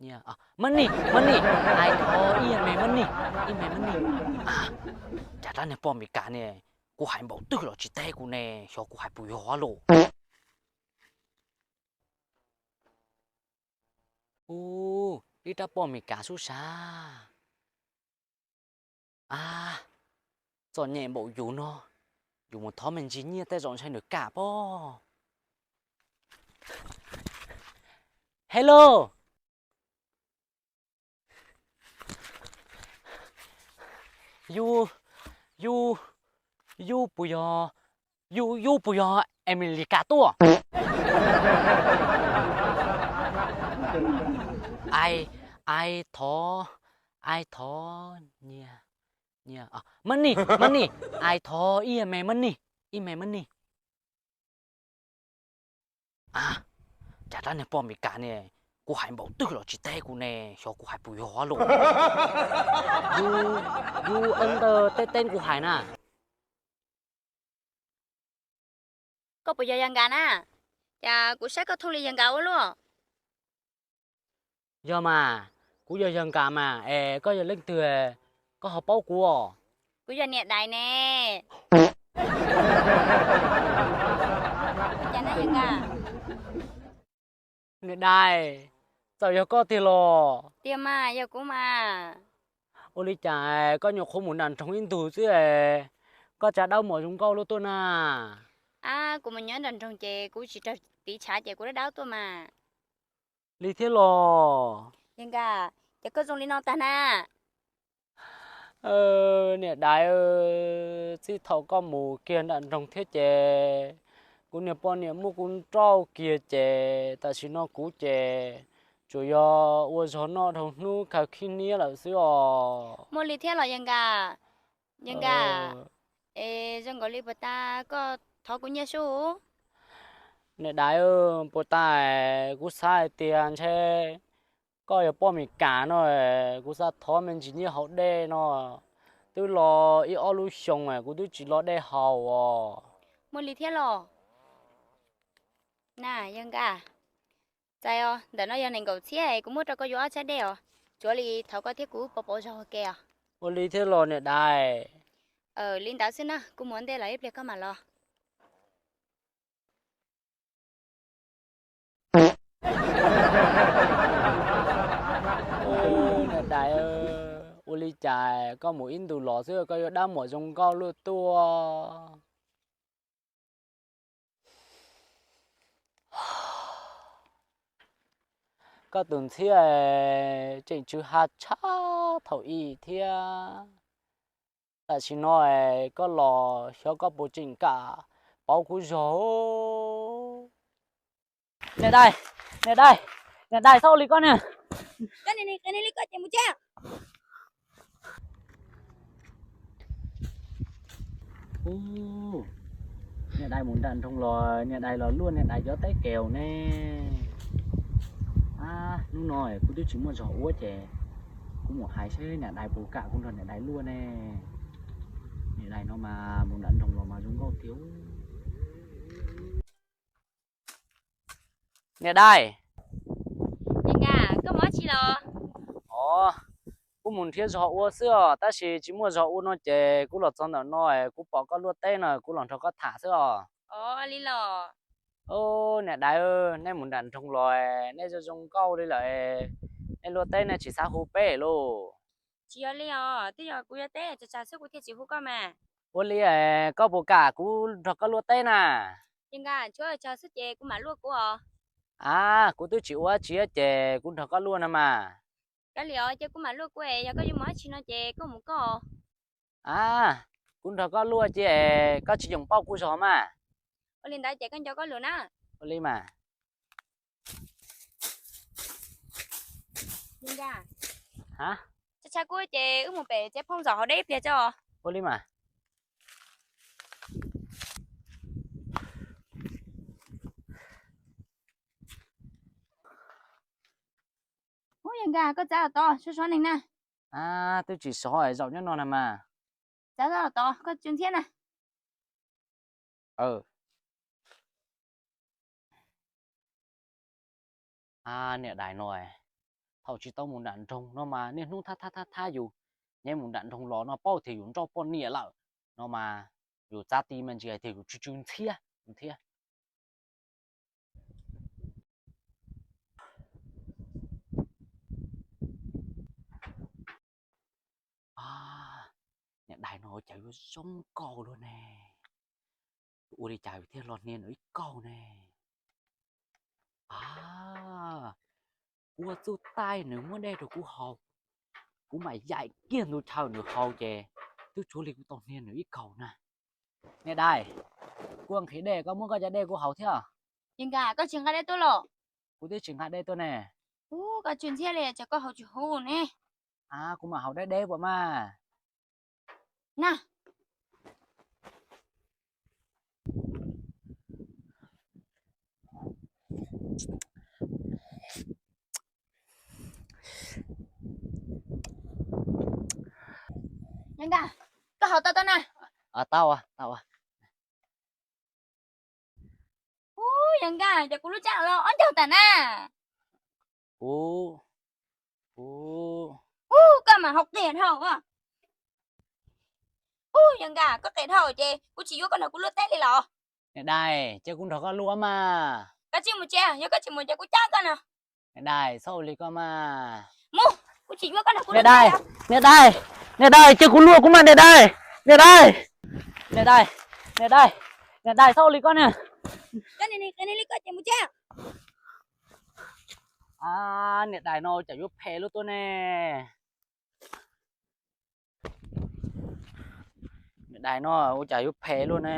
Money, money, ai thov ib me money, ib me money. Cas dab niag poj Mes Kas ne, kuv hais npaum twg los tsis teb kuv ne, xyov kuv hais puas yog lauj. Ub, ib rab poj Mes Kas sub sab. A, txom nyem npaum yus no, yus mus thov me ntsis nyiaj tej zaum ntshai nws kam pob. Hello. Yus, yus, yus puas yog, yus, yus puas yog Amelikas tuaj? Ai, ai thov, ai thov, money, money, ai thov ib me money, ib me money. A, cas dab niag poj Mes Kas ne, kuv hais npaum twg los tsis teb kuv ne, xyov kuv hais puas yog lauj. Yus, yus ntawd teb teb kuv hais na. Koj puas yog Yawg Nkas na? Cas kuv saib koj thooj li Yawg Nkas ua luaj. Yog mas, kuv yog Yawg Nkas mas, es koj yog leej twg, koj ho paub kuv os? Kuv yog niam Dais ne. Ua cas na Yawg Nkas? Niam Dais, txawm yog koj tiag los? Tiag mas, yog kuv mas. Ua li cas koj nyuam qhuav mus nram nroog ib ntus xwb es koj tsa dawb mos zoo nkauj luaj tuaj na? Ab, kuv mus nyob nram nroog ces kuv tsis raug tiv tshav ces kuv dawb dawb tuaj mas. Li thiab los? Yawg Nkas, ces koj zoo li no tag na. Niam Dais, txij thaum koj mus kiag nram nroog thiab ces kuv niag poj niam muab kuv nrauj kiag ces tam sim no kuv ces tsuas yog ua zog noj dhau hnub khaws khib niab lawm xwb os. Muaj li thiab los Yawg Nkas? Yawg Nkas, es zoo nkaus li puas tas koj thov kuv nyiaj sub? Niam Dais, puas tas kuv xav hais tias ntshe koj yog poj Mes Kas no, kuv xav thov me ntsis nyiaj haus dej no, twb los ib ob lub xyoo kuv twb tsis lo dej haus os. Muaj li thiab los? Na Yawg Nkas, txais os, ntawm no yog nees nkaum txhiab es kuv muab rau koj yuav ob txhiab dej os. Tsuav li thov koj thiab kuv pauv pauv zog ua ke os. Ua li thiab los niam Dais? Li ntawd xwb na, kuv mus ua ntej lawm ib pliag koj mam los. Niam Dais, ua li cas koj mus ib ntus los xwb koj yuav dab muam zoo nkauj luaj tuaj? Koj tus ntxhiab tseem tsw ha tshaj thaum ub thiab. Tam sim no koj los xyov koj puas tseem kam pauv kuv zog. Niam Dais, niam Dais, niam Dais, txhob ua li koj ne. Ub, niam Dais mus nram nroog los, niam Dais los luaj niam Dais cov teb kev ne. Ab, hnub no kuv twb tsis muaj zog ua ces kuv mus hais seb niam Dais puas kam kuv nrog niam Dais luaj ne. Niam Dais no mas mus nram nroog los mas zoo nkauj tiag. Niam Dais. Niam Nkas, koj mus dab tsi los? Os, kuv mus nrhiav zog ua xwb os, tab sis tsis muaj zog ua no ces kuv los txog ntawm no, kuv pom koj luaj teb no kuv los nrog koj tham xwb os. Os, li los? Niam Dais, nej mus nram nroog los, nej zoo zoo nkauj li lawm, nej luaj teb nej tsis xav hu peb lauj? Tsis yog li os, twb yog kuv yuav teb tsawg tsawg xwb kuv thiaj tsis hu koj mas. Ua li, koj puas kam kuv nrog koj luaj teb na? Niam Nkas, tshuav tsawg xwb ces kuv mam luaj kuv os. A, kuv twb tsis ua dab tsi ces kuv nrog koj luaj no mas. Kav liam os, ces kuv mam luaj kuv es yog koj yuav mus dab tsi no ces koj mus koj. A, kuv nrog koj luaj ces koj tsis yoom pauj kuv zog mas. Ua li ntawd ces koj nco koj lus na. Ua li mas. Niam Nkas. Ha? Tshaib tshaib kuv ces wb mus pem tsev phooj zaum haus dej ib pliag tso. Ua li mas. Ub, Niam Nkas, koj txav los tod, sov sov neeg na. A, twb tsis sov es zaum nyob no na mas. Txav los tod, koj tsw ntxhiab na. A, niam Dais no, Thaum tsis tau mus nram nroog no mas niaj hnub thab thab thab thab yus, nyob mus nram nroog los no paub tias yus nrauj poj niam lawm no mas yus txav ti mas ntsis hais tias yus tsw tsw ntxhiab ntxhiab. Niam dais no cas yuav zoo nkauj luaj ne. Ua li cas thiaj los hnia nws ib kaug ne. Ua txuj taij nws muab dej rau kuv haus, kuv mam yaim kiag ntu chaw nws haus ces twb tsuav li kuv tau hnia nws ib kaug na. Niam dais, kuv nqhis dej, koj muab koj cov dej kuv haus thiab. Ces nkam koj tsis nqa dej tuaj los? Kuv twb tsis nqa dej tuaj ne. Ub, koj tsw ntxhiab li ces koj haus tsis huv ne. Kuv mam haus deb deb puas mas. Na, Yawg Nkaj, koj haus tau tau na? Tau, tau. Ub, Yawg Nkaj, ces kuv lub tsab los ob ncaug tas na. Ub, ub, koj mam haus qias dhau. Ub, Yawg Nkaj, koj qias dhau ces kuv tsis yuav koj nrog kuv luaj teb li los. Niam dais, cia kuv nrog koj luaj mas. Koj tsis mus tsev, yog koj tsis mus ces kuv cab koj no. Niam dais, txhob ua li koj mas. Mus, kuv tsis yuav koj nrog kuv luaj teb. Niam dais, niam dais, cia kuv luaj kuv mas niam dais. Niam dais, niam dais, niam dais, niam dais, txhob ua li koj na. Koj nim qias li koj ces mus tsev. Niam dais no cas yuav phem luaj tuaj ne. Niam dais no ua cas yuav phem luaj ne.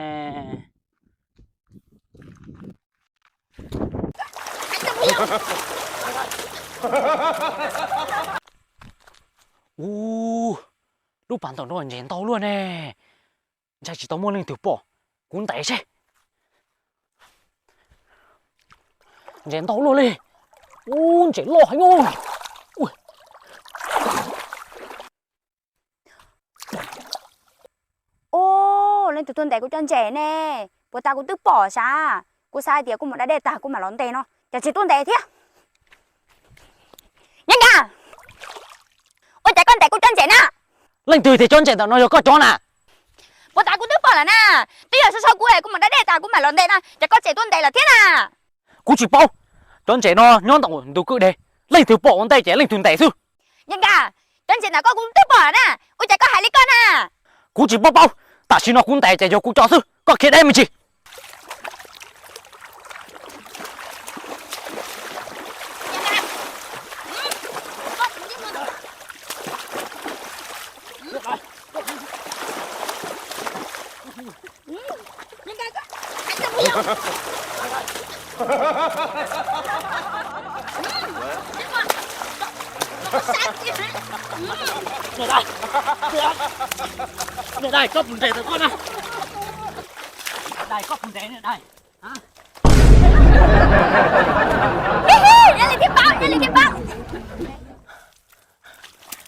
Ub, lub pas ntawm no ntses ntau luaj ne. Ntshai tsis tau muaj leej twg pom, kuv ntes seb. Ntses ntau luaj li. Ub, ntses loj heev. Ub, leej twg tuaj ntes kuv cov ntses ne? Puas tas kuv twb pom sav. Kuv xav hais tias kuv mus da dej tag kuv mam los ntes no, cas tsis tuaj ntes thiab. Yawg Nkaj, ua cas koj ntes kuv cov ntses na? Leej twg tias cov ntses ntawm no yog koj cov na? Puas tas kuv twb pom lawm na. Twb yog sau sau kuv es kuv mus da dej tas kuv mam los ntes no, cas koj tseem tuaj ntes lawm thiab na? Kuv tsis paub. Cov ntses no nyob ntawm ntug kwj deg, leej twg pom ua ntej ces leej twg ntes xwb. Yawg Nkaj, cov ntses ntawm koj kuv twb pom lawm na, ua cas koj hais li koj na? Kuv tsis paub paub, tam sim no kuv ntes ces yog kuv cov xwb, koj khiav deb me ntsis. Niam dais, koj puas ntes tau koj na? Niam dais, koj puas ntes niam dais? Nyob li thiab paub, nyob li thiab paub.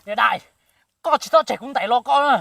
Niam dais, koj tsis txhob tseg kuv ntes los koj na.